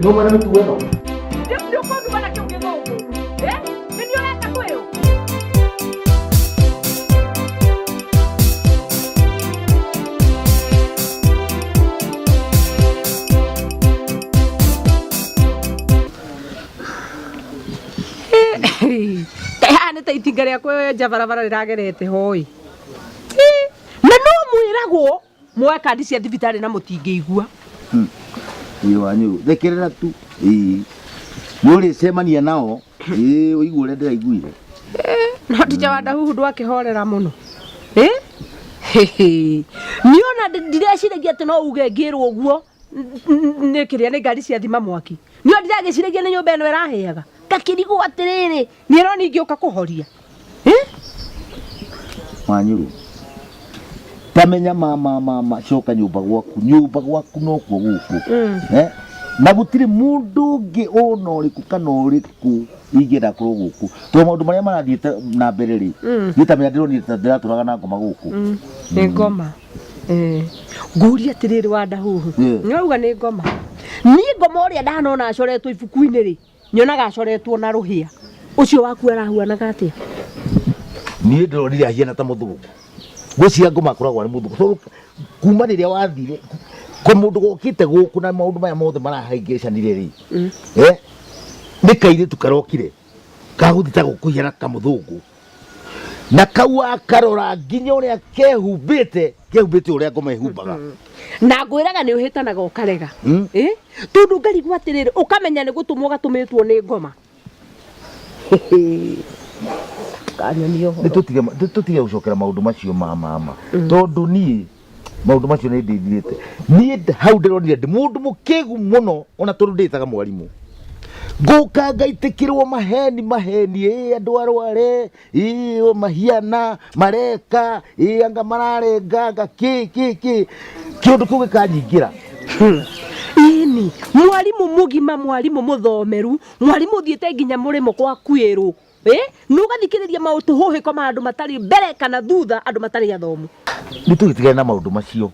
No mwene mĩtugo ĩno. Nĩ ũkũnduma na kĩu gĩthũngũ. Eh? Nĩ niĩ ũrenda kwĩrwo? Kaĩ haha nĩ ta itinga rĩa kwenja barabara rĩragerete hoi. Na no mwĩragwo muoe kandi cia thibitarĩ na mũtingĩigua. Ĩĩ Wanyũrũ, thekerera tu. Ĩĩ. Nĩ ũrĩcemania nao. Ĩĩ ũigue ũrĩa ndĩraiguire. No tija wa ndahuhu ndwakĩhorera mũno. Ĩ? Niĩ ona ndireciiragia atĩ no uge ngĩrwo ũguo nĩ kĩrĩa nĩ ngari cia thima mwaki. Niĩ ona ndiragĩciragia nĩ nyũmba ĩno ĩrahĩaga. Ngakĩrigwo atĩrĩrĩ, niĩ no niĩ ingĩũka kũhoria. Ĩ? Wanyũrũ. Tamenya ma ma ma ma coka nyũmba gwaku. Nyũmba gwaku nokuo gũkũ. Eh? Na gũtirĩ mũndũ ũngĩ ona ũrĩkũ kana ũrĩkũ ingĩenda akorwo gũkũ. Tondũ maũndũ marĩa marathiĩ na mbere rĩ, niĩ tamenya ndĩronire ta ndĩratũraga na ngoma gũkũ. Nĩ ngoma. Eh, ngũria atĩrĩrĩ wa ndahuhu Yeah. nĩwauga nĩ ngoma niĩ ngoma ũrĩa ndanona acoretwo ibuku-inĩ rĩ nyonaga acoretwo na rũhĩa ũcio waku arahuanaga atĩa Niĩ ndĩronire ahiana ta mũthũngũ. Ngwĩciria ngoma akoragwo arĩ mũthũngũ. Tondũ kuma rĩrĩa wathire kwa mũndũ gokĩte gũkũ na maũndũ maya mothe marahĩngĩcanire rĩ, eh, nĩ kairĩtu karokire kagũthiĩ ta gũkũhiana kamũthũngũ. Na kau wakarora nginya ũrĩa kehumbĩte, kehumbĩte ũrĩa ngoma ĩhumbaga. Na ngwĩraga nĩ ũhĩtanaga ũkarega. Ĩ? Tondũ ngarigwo atĩrĩrĩ, ũkamenya nĩ gũtũmwo gatũmĩtwo nĩ ngoma. Kanyonia ũhoro. Nĩ tũtige gũcokera maũndũ macio ma mama. Tondũ niĩ maũndũ macio nĩ ndĩthirĩte. Niĩ hau ndĩronire ndĩ mũndũ mũkĩgu mũno ona tondũ ndĩtaga mwarimũ. Ngũka ngaitĩkĩrwo maheni maheni, ĩ andũ arware, ĩ o mahiana mareka, ĩ anga mararenga anga kĩ kĩ kĩ. Kĩũndũ kĩu gĩkanyingĩra. Ĩni, mwarimũ mũgima, mwarimũ mũthomeru, mwarimũ ũthiĩte nginya mũrĩmo kwa kwĩrwo. Ĩ, nĩ ũgathikĩrĩria maũtũhũhĩko ma andũ matarĩ mbere kana thutha, andũ matarĩ athomu. Nĩ tũgĩtigane na maũndũ macio.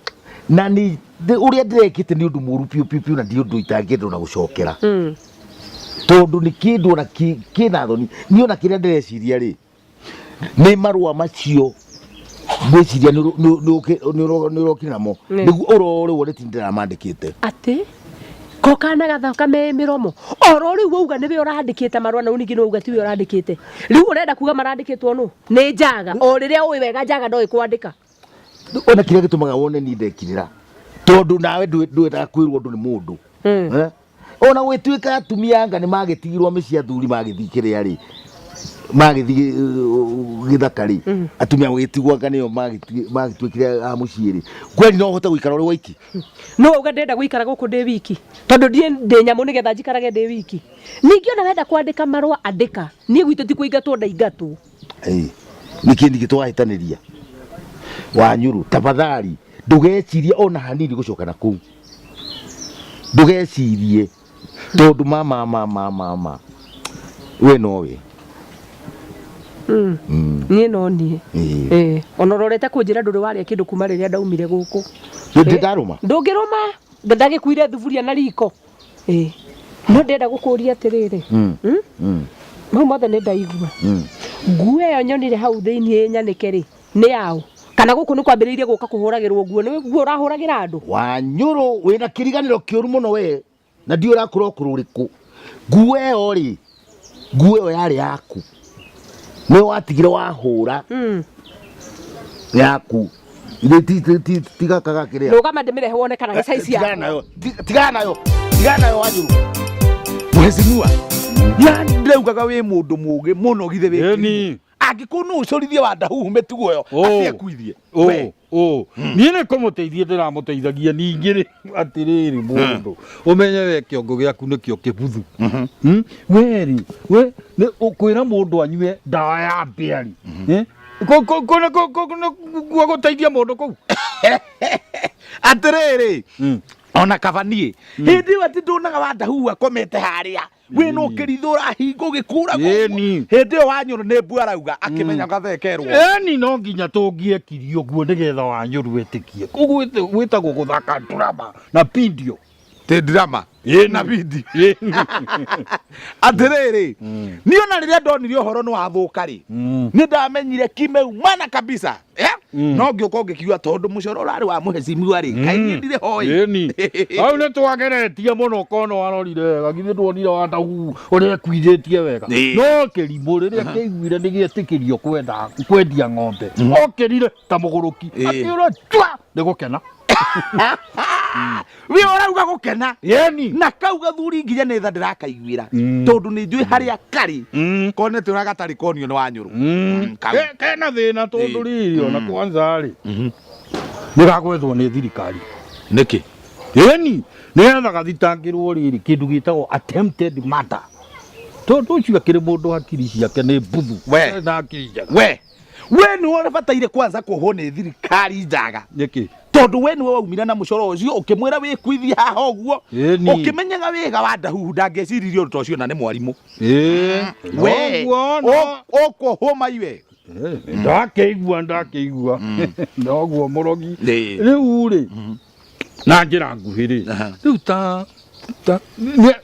Na nĩ ũrĩa ndĩrekĩte nĩ ũndũ mũru biũ biũ biũ na ndi ũndũ itangĩenda ona gũcokera. Tondũ nĩ kĩndũ ona kĩna thoni. Niĩ ona kĩrĩa ndĩreciria rĩ, nĩ marũa macio ngwĩciria nĩ ũrokire namo. Nĩguo ũrore wone ti ndĩramandĩkĩte. Atĩ? Ko kana gathaka me mĩromo. Oro rĩu wauga nĩwe ũrandĩkĩte marũa na rĩu ningĩ nĩ wauga tiwe ũrandĩkĩte. Rĩu ũrenda kuga marandĩkĩtwo nũ? Nĩ Njaga. O rĩrĩa ũĩ wega Njaga ndoĩ kwandĩka. Ona kĩrĩa gĩtũmaga wone niĩ ndekirĩra tondũ nawe ndwendaga kwĩrwo ũndũ nĩ mũndũ. Eh? Ona gũgĩtuĩka atumia anga nĩ magĩtigirwo mĩciĩ athuri magĩthiĩ kĩrĩa rĩ, magĩthiĩ gĩthaka rĩ, atumia gũgĩtigwo anga nĩo magĩtuĩkire a mũciĩ rĩ, kweli no ũhote gũikara ũrĩ waiki? No wauga ndĩrenda gũikara gũkũ ndĩ wiki tondũ ndiĩ ndĩ nyamũ nĩgetha njikarage ndĩ wiki. Ningĩ ona wenda kwandĩka marũa andĩka, niĩ gwitũ ti kũingatwo ndaingatwo. Ĩĩ, nĩkĩ ningĩ twahĩtanĩria? Wanyũrũ, tafadhali ndũgecirie ona hanini gũcoka na kũu. Ndũgecirie tondũ ma ma ma ma ma ma we nowe. Niĩ no niĩ. Ĩĩ. Ĩĩ. Ona ũrorete kũnjĩra ndũrĩ warĩa kĩndũ kuma rĩrĩa ndaumire gũkũ. Ndĩ ndarũma? Ndũngĩrũma. Ndagĩkuire thuburia na riko. Ĩĩ. No ndĩrenda gũkũria atĩrĩrĩ. Mau mothe nĩ ndaigua. Nguo ĩyo nyonire hau thĩinĩ nyanĩke rĩ, nĩ yaũ? Kana gũkũ nĩ kwambĩrĩirie gũka kũhũragĩrwo nguo? Nĩ nguo ũrahũragĩra andũ? Wanyũrũ wĩna kĩriganĩro kĩũru mũno we. Na ndiũĩ ũrakũra ũkũrũ ũrĩkũ. Nguo ĩyo rĩ, nguo ĩyo yarĩ yaku. Nĩwe watigire wahũra. Yaku. Ithe ti ti ti ti gaka gakĩrĩa. Rũgama ndĩmĩrehe wone kana nĩ size Tigana yakwa. nayo. Tigana nayo. Tigana nayo Wanjũrũ. Mheshimiwa, yani ndĩraugaga wĩ mũndũ mũgĩ mũno githĩ wĩ Ĩni. kĩrimũ. Angĩkorwo no ũcorithie Wandahuhu mĩtugo ĩyo, Ũ. atĩ akuithie. Ũ, We. ũ. Niĩ nĩ kũmũteithia ndĩramũteithagia ningĩ rĩ atĩrĩrĩ mũndũ ũmenye we kĩongo gĩaku nĩkĩo kĩbuthu. We rĩ, we nĩ ũkwĩra mũndũ anyue ndawa ya mbĩa rĩ. Eh? Kũ gũteithia mũndũ kũu. Atĩrĩrĩ, ona kaba niĩ hĩndĩ ĩyo atĩ ndonaga Wandahuhu akomete harĩa wĩna ũkĩrithũ ũrahinga ũgĩkũragwo Ĩni. hĩndĩ ĩyo Wanyũrũ nĩ mbu arauga akĩmenya gathekerwo. Ĩni no nginya tũngĩekirie ũguo nĩgetha Wanyũrũ etĩkie. Kũu gwĩtagwo gũthaka drama na pindio. Ti drama. Na video atĩrĩrĩ, niĩ ona rĩrĩa ndonire ũhoro nĩ wathũka rĩ, nĩ ndamenyire kimeumana kabisa, eh? No ngĩũka ũngĩkiuga tondũ mũcoro ũrarĩ wa mũhecimiwa rĩ, kaĩ niĩ ndirĩ hoi. Ĩni hau nĩ twageretie mũno kona warorire wega, githĩ ndwonire watahu ũrĩa ekuithĩtie wega? No kĩrimũ rĩrĩa kĩaiguire nĩ gĩetĩkĩrio kwenda kwendia ng'ombe, okĩrire ta mũgũrũki, akĩũra chwa nĩ gũkena. We ũrauga gũkena? Yeni. Na kau gathuri nginya nĩ tha ndĩrakaiguĩra, tondũ nĩ njũĩ harĩa karĩ. Kone tĩ ũrĩa gatarĩ konio nĩ wanyũrũ. Kau. Kena thĩna tondũ rĩrĩ ona kwanza rĩ, nĩ gagwethwo nĩ thirikari. Nĩkĩ? Ĩni, nĩgetha gathitangĩrwo rĩrĩ kĩndũ gĩtagwo attempted murder, tondũ ũcio akĩrĩ mũndũ hakiri ciake nĩ mbuthu. We. Na hakiri njega. We nĩwe ũbataire kwanza kuohwo nĩ thirikari njaga. Nĩkĩ? Tondũ we nĩwe waumire na mũcoro ũcio ũkĩmwĩra wĩkuithie haha ũguo, ũkĩmenyaga wega wa ndahuhu ndangĩeciririe ũndũ ta ũcio, na nĩ mwarimũ. We Noguo no ũkuohwo maiwe. Ndakĩigua noguo mũrogi. Rĩu rĩ, na njĩra nguhĩ rĩ, rĩu ta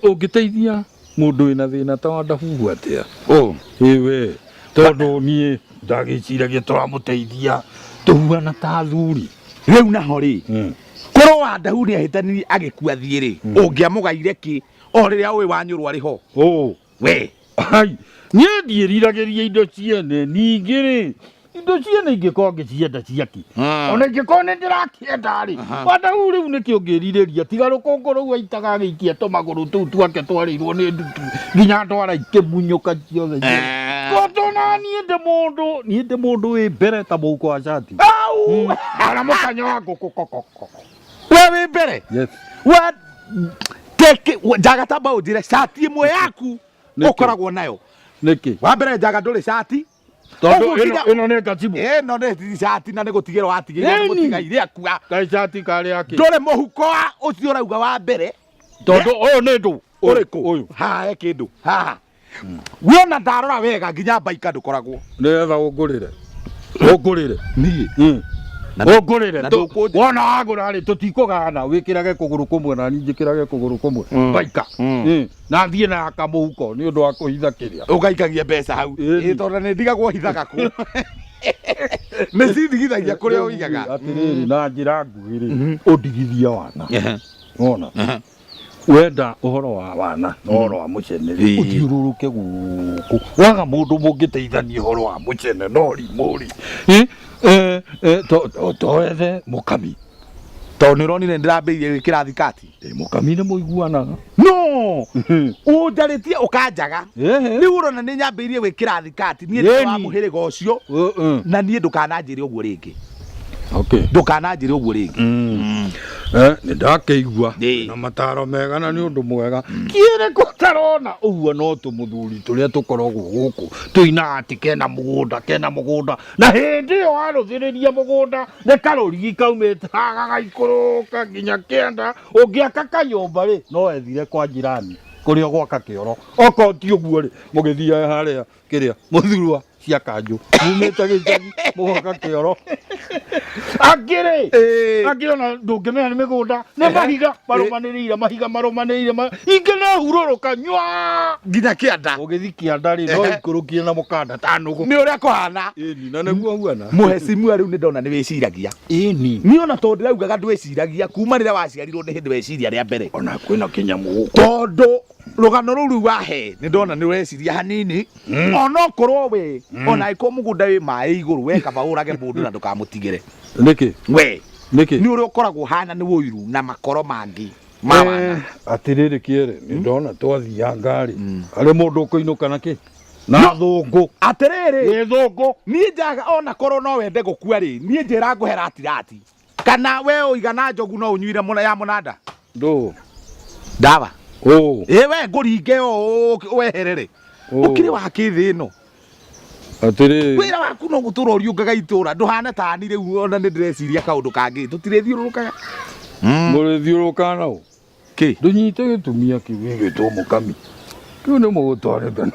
ũngĩteithia mũndũ wĩna thĩna ta wa ndahuhu atĩa? Ĩwe, tondũ niĩ ndagĩciragia tũramũteithia tũhuana ta athuri. Rĩu naho rĩ, korwo wa ndahu nĩ ahĩtanirie agĩkua thiĩ rĩ, ũngĩamũgaire kĩ o rĩrĩa ũĩ wanyũrwo arĩ ho? We. Ai, niĩ ndiĩriragĩria indo ciene. Ningĩ rĩ, indo ciene ingĩkorwo ngĩcienda ciaki, ona ingĩkorwo nĩ ndĩrakĩenda rĩ, wandau rĩu nĩkĩ ũngĩrirĩria tiga rũkũngũ rũu aitaga agĩikia tũmagũrũ tũu twake twarĩirwo nĩ ndutu nginya ndwara ikĩmunyũka ciothe? Tondũ na niĩ ndĩ mũndũ, niĩ ndĩ mũndũ wĩ mbere ta mũhuko wa cati. Au! Kana mũkanya wa ngũkũ kokoko. We wĩ mbere? Yes. Wa teke njaga, tamba ũnjĩre cati ĩmwe yaku Nĩkĩ? ũkoragwo nayo. Nĩkĩ? Wa mbere, njaga ndũrĩ cati. Tondũ Ũguo ĩno ĩno nĩ ngacibũ. Ĩno nĩ cati na nĩ gũtigĩrwo watigĩire nĩ Ĩni. mũtigairĩ akua. Kaĩ cati karĩ akĩ? Ndũrĩ mũhuko wa ũcio ũrauga wa mbere. Tondũ ũyũ nĩ ndũ. Ũrĩkũ? Ũyũ. Haha he kĩndũ haha wona ndarora wega nginya baika ndũkoragwo. Nĩgetha ũngũrĩre, ũngũrĩre. Niĩ? Ũngũrĩre. Na ndũkũnjĩ- Wona wagũra rĩ, tũtikũgana, wĩkĩrage kũgũrũ kũmwe na niĩ njĩkĩrage kũgũrũ kũmwe baika. Na thiĩ na kamũhuko nĩ ũndũ wa kũhitha kĩrĩa. Ũgaikagia mbeca hau? Ĩni. Ĩ, tondũ nĩ ndigagwo hithaga kũ, nĩ cindigithagia kũrĩa ũigaga. Atĩrĩrĩ, na njĩra nguhĩ rĩ, ũndigithie wana wona wenda ũhoro wa wana na ũhoro wa mũcene rĩ, ũthiũrũrũke gũkũ waga mũndũ mũngĩteithania ũhoro wa mũcene no rimũ rĩ. Eh, eh, to wethe mũkami. Tondũ nĩ ũronire ndĩrambĩrĩirie gwĩkĩra thikati. Mũkami nĩ mũiguanaga. No ũnjarĩtie ũkanjaga. Rĩu ũrona nĩ nyambĩrĩirie gwĩkĩra thikati niĩ ndĩ wa mũhĩrĩga ũcio. Na niĩ ndũkananjĩre ũguo rĩngĩ. Ndũkananjĩre ũguo rĩngĩ. Nĩ ndakĩigua na mataro mega na nĩ ũndũ mwega kĩrĩkũ tarona ũguo, no tũmũthuri tũrĩa tũkoragwo gũkũ tũinaga atĩ kena mũgũnda, kena mũgũnda, na hĩndĩ ĩyo warũthĩrĩria mũgũnda nĩ karũrigi kaumĩte gagaikũrũka nginya kĩanda. Ũngĩaka kanyũmba rĩ, no ethire kwa njirani kũrĩa ũgwaka kĩoro. Okorwo ti ũguo rĩ, mũgĩthiaga harĩa kĩrĩa mũthurwa cia kanjũ mumĩte gĩcagi mũgoka kĩoro. Angĩ rĩ, angĩ ona ndũngĩmenya nĩ mĩgũnda, nĩ mahiga marũmanĩrĩire, mahiga marũmanĩrĩire ingĩ nĩ hurũrũka nyua nginya kĩanda. Ũgĩthi kĩanda rĩ, no ikũrũkie na mũkanda ta nũgũ. Nĩ ũrĩa kũhana. Ĩni, na nĩguo huana. Mũhecimiwa, rĩu nĩ ndona nĩ wĩciragia. Ĩni. Niĩ ona tondũ ndĩraugaga ndwĩciragia kuma rĩrĩa waciarirwo, nĩ hĩndĩ weciria rĩa mbere. Ona kwĩna kĩnyamũ gũkũ. Tondũ rũgano rũu rĩu wahe nĩ ndona nĩ ũreciria hanini, onokorwo we ona angĩkorwo mũgũnda wĩ maĩ igũrũ, we kaba ũrage mũndũ na ndũkamũtigĩre. Nĩkĩ? We. Nĩkĩ? Nĩ ũrĩa ũkoragwo hana nĩ ũiru na makoro mangĩ ma wana. Atĩrĩrĩ kĩere, nĩ ndona twathianga rĩ, harĩ mũndũ ũkũinũka na kĩ na thũngũ. Atĩrĩrĩ, Nĩ thũngũ. Niĩ njaga ona korwo no wende gũkua rĩ, niĩ njĩra ngũhe ratirati, kana we ũigana njogu no ũnyuire mũna ya mũnanda. Ndũ. Ndawa. Ũ. Ĩ, we ngũringe ũũ weherere. Ũ. Ũkĩrĩ wa kĩ thĩ ĩno? Atĩrĩrĩ. Wĩra waku no gũtũra ũriũngaga itũra, ndũhana tani. Rĩu ona nĩ ndĩreciria kaũndũ kangĩ, tũtirĩthiũrũrũkaga. Mũrĩthiũrũrũkaga naũ? Kĩ? Ndũnyite gĩtumia kĩu gĩgwĩtwo mũkami kĩu nĩ mũgũtwarĩte.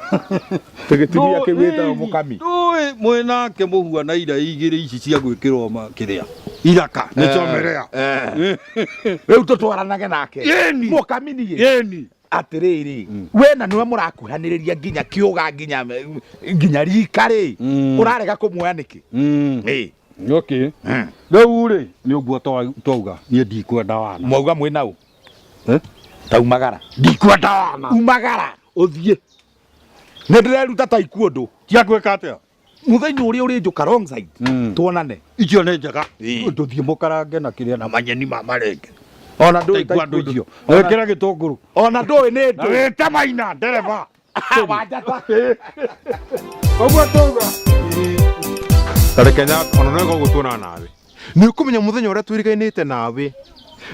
Gĩtumia kĩu gĩtagwo mũkami? Ndũĩ mwĩnake mũhuana ira igĩrĩ ici cia gwĩkĩrwo kĩrĩa. Iraka nĩ chomerea. Rĩu tũtwaranage nake. Ĩni. Mũkamini. Ĩni. Atĩrĩrĩ, we na nĩwe mũrakuhanĩrĩria nginya kĩũga nginya nginya rika rĩ, ũrarega kũmuoya nĩkĩ? Ĩ. Okay. Rĩu rĩ nĩ ũguo twauga niĩ ndikwenda wana. Mwauga mwĩ naũ? Eh? Ta umagara. Ndikwenda wana. Umagara. Ũthiĩ. Nĩ ndĩreruta ta ikuũndũ. Cia gwĩka atĩa? Mũthenya ũrĩa ũrĩnjũka wrong side. Tuonane. Icio nĩ njega. Ĩĩ. Tũthiĩ mũkarange na kĩrĩa na manyeni ma marenge. Ona ndũĩ ta Taigua andũ ikuũndũ. icio. Wĩkĩre gĩtũngũrũ. Ona ndũĩ nĩ Na ndũ. wĩte maina ndereba. Wanjata. Ũguo tauga. Tareke nya ona no ego tuona nawe. Nĩ ũkũmenya mũthenya ũrĩa twĩrĩgainĩte nawe.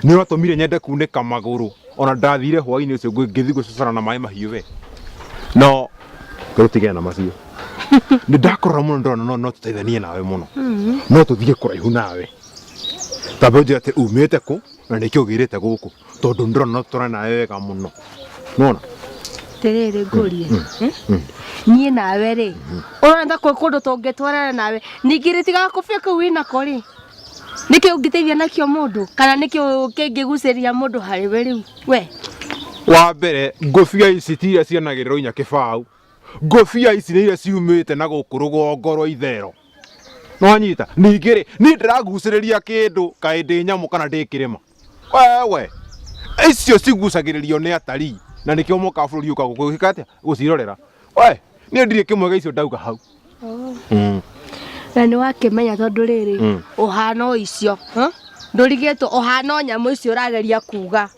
Nĩ ũratũmire nyende kunĩka magũrũ. Ona ndathire hwainĩ ũcio ngĩthiĩ gũcocora na maĩ mahiũ we. No tũtigane na macio. Nĩ ndakũrora mũno ndĩrona no no tũteithanie nawe mũno. No tũthiĩ kũraihu nawe. Tamba ũnjĩre atĩ umĩte kũ na nĩkĩ ũgĩrĩte gũkũ tondũ ndĩrona no tũtwarane nawe wega mũno. Nĩwona? Atĩrĩrĩ ngũrie eh? niĩ nawe rĩ ũrona ta kwĩ kũndũ tũngĩtwarana nawe ningĩ rĩ tiga gakũbia kau wĩnako rĩ nĩkĩ ũngĩteithia nakĩo mũndũ kana nĩkĩ kĩngĩgucĩrĩria mũndũ harĩ we rĩu we Wa mbere ngũbia ici ti iria cianagĩrĩrwo inya kĩbaũ. Ngũbia ici nĩ iria ciumĩte na gũkũ rũgongo rwa itherero. Nĩwanyita? Ningĩ rĩ, niĩ ndĩragucĩrĩria kĩndũ kaĩ ndĩ nyamũ kana ndĩ kĩrĩma? Wewe icio cigucagĩrĩrio nĩ atarii na nĩkĩo mokaga bũrũri ũka gwĩka atĩa? Gũcirorera. We niĩ ndirĩ kĩmwe gĩa icio ndauga hau. Na nĩ wakĩmenya tondũ rĩrĩ ũhana o icio huh? Ndũrigĩtwo ũhana o nyamũ icio ũrageria kuga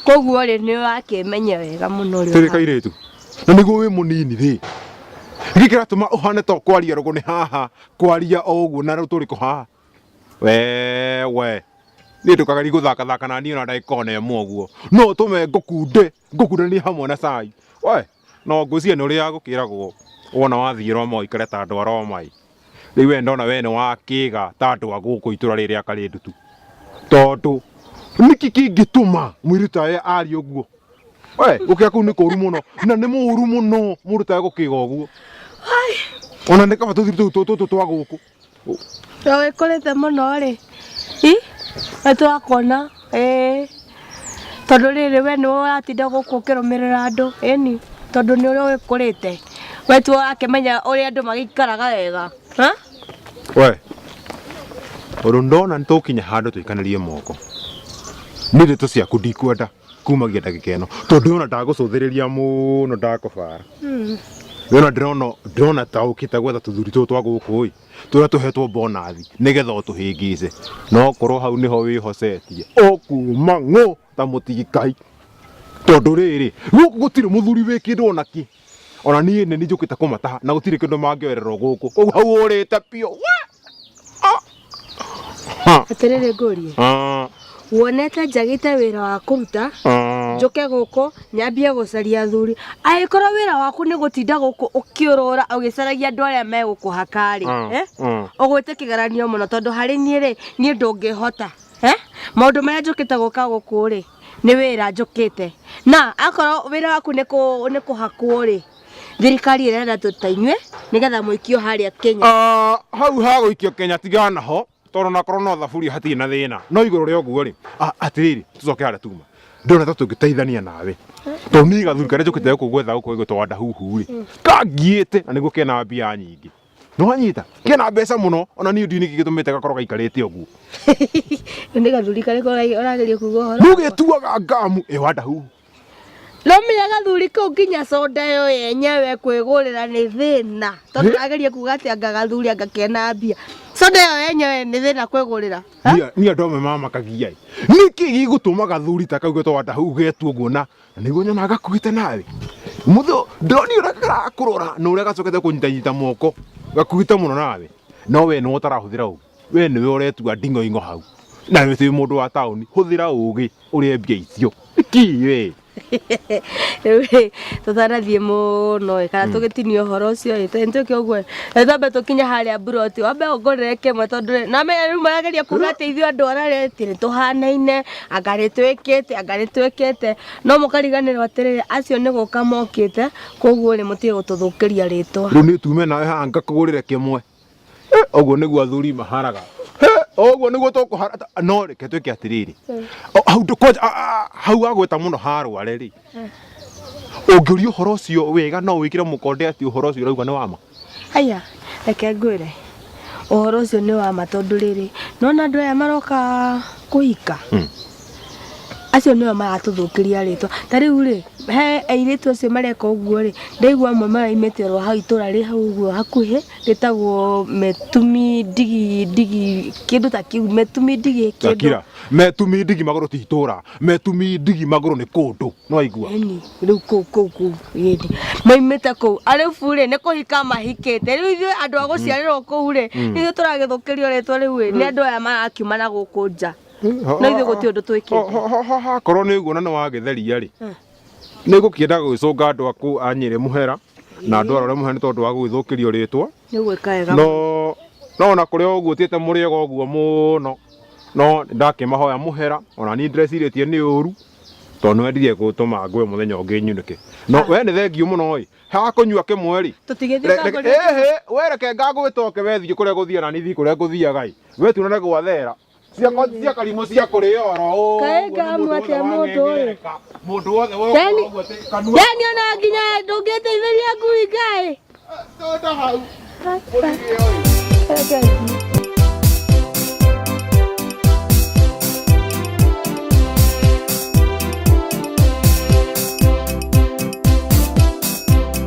koguo rĩ nĩ wakĩmenya wega mũno ũrĩa Tũrĩ ũhana. kairĩtu na nĩguo wĩ mũnini rĩ gĩkĩ kĩratũma ũhane ta ũkwaria rũgũ nĩ haha kwaria o ũguo na rĩu tũrĩ kũ haha wewe niĩ ndũkagerie gũthakathaka na niĩ ona ndagĩka ona ĩmwe ũguo no ũtũme ngũkunde ngũkundanie hamwe na cai we no ngwĩciria nĩ ũrĩa gũkĩragwo wona wathiĩ Roma ũikare ta andũ a Roma ĩ rĩu we ndona we nĩ wakĩga ta andũ a gũkũ itũra rĩrĩ rĩa Karĩndutu tondũ nĩkĩ kĩngĩtũma mũirĩtu tawe arie ũguo we gũkĩga kũu nĩ kũru mũno na nĩ mũru mũno mũndũ tawe gũkĩga ũguo ona nĩ kaba tũthiri tũu tũtũ twa gũkũ To wĩkũrĩte mũno rĩ i nĩ tũrakuona ĩĩ tondũ rĩrĩ we nĩwe ũratinda gũkũ ũkĩrũmĩrĩra andũ ĩni tondũ nĩ ũrĩa wĩkũrĩte we tiwe ũrakĩmenya ũrĩa andũ magĩikaraga wega ha? We ũndũ ndona nĩ tũkinya handũ tũikanĩrie moko nĩ ndeto ciaku ndikwenda kumagia ndagĩka ĩno tondũ ona ndagũcũthĩrĩria mũno ndakũbara wona ndĩrona ndĩrona ta ũkĩte gwetha tũthuri tũtũ twa gũkũ ĩ tũrĩa tũhetwo bonathi nĩgetha ũtũhĩngĩce no korwo hau nĩho wĩhocetie ũkuma ng'ũ ta mũtigikai tondũ rĩrĩ gũkũ gũtirĩ mũthuri wĩ kĩndũ ona kĩ ona niĩ nĩ njũkĩte kũmataha na gũtirĩ kĩndũ mangĩoererwo gũkũ koguo hau ũrĩte biũ we Atĩrĩrĩ ngũrie Ah, wonete njagĩte wĩra wa kũruta ah. njũke gũkũ nyambie gũcaria athuri angĩkorwo wĩra waku nĩ gũtinda gũkũ ũkĩũrũra ũgĩcaragia andũ arĩa megũkũhaka rĩ eh? Ũgwĩte kĩgeranio mũno tondũ harĩ niĩ rĩ niĩ ndũngĩhota eh? Maũndũ marĩa njũkĩte gũka gũkũ rĩ nĩ wĩra njũkĩte na akorwo wĩra waku nĩ kũhakwo rĩ thirikari ĩrenda tũ ta inyuĩ nĩgetha mũikio harĩa Kenya. Ah, hau ha gũikio Kenya tigana naho tondũ nakorwo no thaburia hatirĩ na thĩna no igũrũ rĩa ũguo rĩ ah, atĩrĩrĩ tũcoke harĩa tuma ndĩrona ta tũngĩteithania nawe tondũ niĩ gathuri karĩa njũkĩte gũkũ gwetha gũkũ gĩgwĩtwo Wadahuhu rĩ kangiĩte na nĩguo kena mbia nyingĩ nĩwanyita kena mbeca mũno ona niĩ ndiũĩ nĩkĩ gĩtũmĩte gakorwo gaikarĩte ũguo. Nĩ gathuri karĩkũ ũrageria kuga ũhoro? Nĩũgĩtuaga ngamu ĩ Wadahuhu. No menya gathuri kau nginya soda ĩyo yenyewe kwĩgũrĩra nĩ thĩna tondũ ageria kuga atĩ anga gathuri anga kena mbia soda ĩyo yenyewe nĩ thĩna kwĩgũrĩra. Niĩ andũ amwe mamakagia ĩ nĩkĩ gĩgũtũma gathuri ta kau getwo Wadahuhu getwo ũguo na nĩguo nyonaga gakuhĩte nawe mũthũ ndĩronire ũrĩa karakũrora na ũrĩa gacokete kũnyitanyita moko gakuhĩte mũno nawe no we nĩwe ũtarahũthĩra ũgĩ we nĩwe ũretua nding'oing'o hau na we ti mũndũ wa taũni hũthĩra ũgĩ ũrĩe mbia icio nĩkĩ we Rĩu rĩ tũtanathiĩ mũno ĩ kana tũgĩtinie ũhoro ũcio ĩ nĩtwĩke ũguo ĩ twambe tũkinye harĩa mburoti wambe ũngũrĩre kĩmwe tondũ rĩ namenya rĩu marageria kuga atĩ ithuĩ andũ arĩa atĩ nĩtũhanaine anga nĩtwĩkĩte anga nĩtwĩkĩte no mũkariganĩrwo atĩrĩrĩ acio nĩ gũka mokĩte koguo rĩ mũtige gũtũthũkĩria rĩtwa. Rĩu nĩ tume nawe haha ngakũgũrĩre kĩmwe. Ũguo nĩguo athuri maharaga. Ũguo nĩguo tũkũhara no reke twĩke atĩrĩrĩ. O, Hau ndũ- kwanja, a- a- hau agweta mũno harware rĩ. Ũngĩũria ũhoro ũcio wega no wĩkĩre mũkonde atĩ ũhoro ũcio ũrauga nĩ wa ma. Haya, reke ngwĩre ũhoro ũcio nĩ wa ma tondũ rĩrĩ nona andũ aya maroka kũhika acio nĩo maratũthũkĩria rĩtwa ta rĩu rĩ he airĩtu acio mareka ũguo rĩ ndaigua amwe maraimĩte oro hau itũra rĩ hau ũguo hakuhĩ rĩtagwo metumi ndigi ndigi kĩndũ ta kĩu metumi ndigi kĩndũ Akira, metumi ndigi magũrũ ti itũra, metumi ndigi magũrũ nĩ kũndũ. Nĩ waigua? Ĩni, rĩu kũu kũu kũu ĩni maimĩte kũu arabu rĩ nĩ kũhika mahikĩte rĩu ithuĩ andũ a gũciarĩrwo kũu rĩ ithuĩ tũragĩthũkĩrio rĩtwa rĩu ĩ nĩ andũ aya marakiuma na gũkũ nja no ithuĩ gũtirĩ ũndũ twĩkĩte Hakorwo nĩ ũguo na nĩ wagĩtheria rĩ nĩ ngũkĩenda gũgĩcũnga andũ aku a Nyĩrĩ mũhera na andũ arore mũhera nĩ tondũ wa gũgĩthũkĩrio rĩtwa nĩ gwĩka wega no no ona kũrĩ o ũguo tiĩte mũrĩega ũguo mũno no ndakĩmahoya mũhera ona niĩ ndĩrecirĩtie nĩ ũru tondũ nĩwendire gũtũma ngũe mũthenya ũngĩ nyunĩke no we nĩ thengiũ mũno ĩ hakũnyua kĩmwe rĩ tũtigĩthiĩ Re- ĩhĩ we reke ngagwĩta oke we thiĩ kũrĩa gũthiaga na niĩ thiĩ kũrĩa ngũthiaga ĩ we tuonane gwathera ciakwa cia karimũ cia kũrĩo oro ũũ Kaĩ ũguo nĩ ngamu mũndũ atĩa wothe mũndũ ũyũ? wang'eng'ereka. Mũndũ wothe woka Yani- ũguo atĩ kanua yani ona nginya ndũngĩteithĩria ngui ngaĩ Tonda hau. Mũrigĩo ĩ. Reke thiĩ.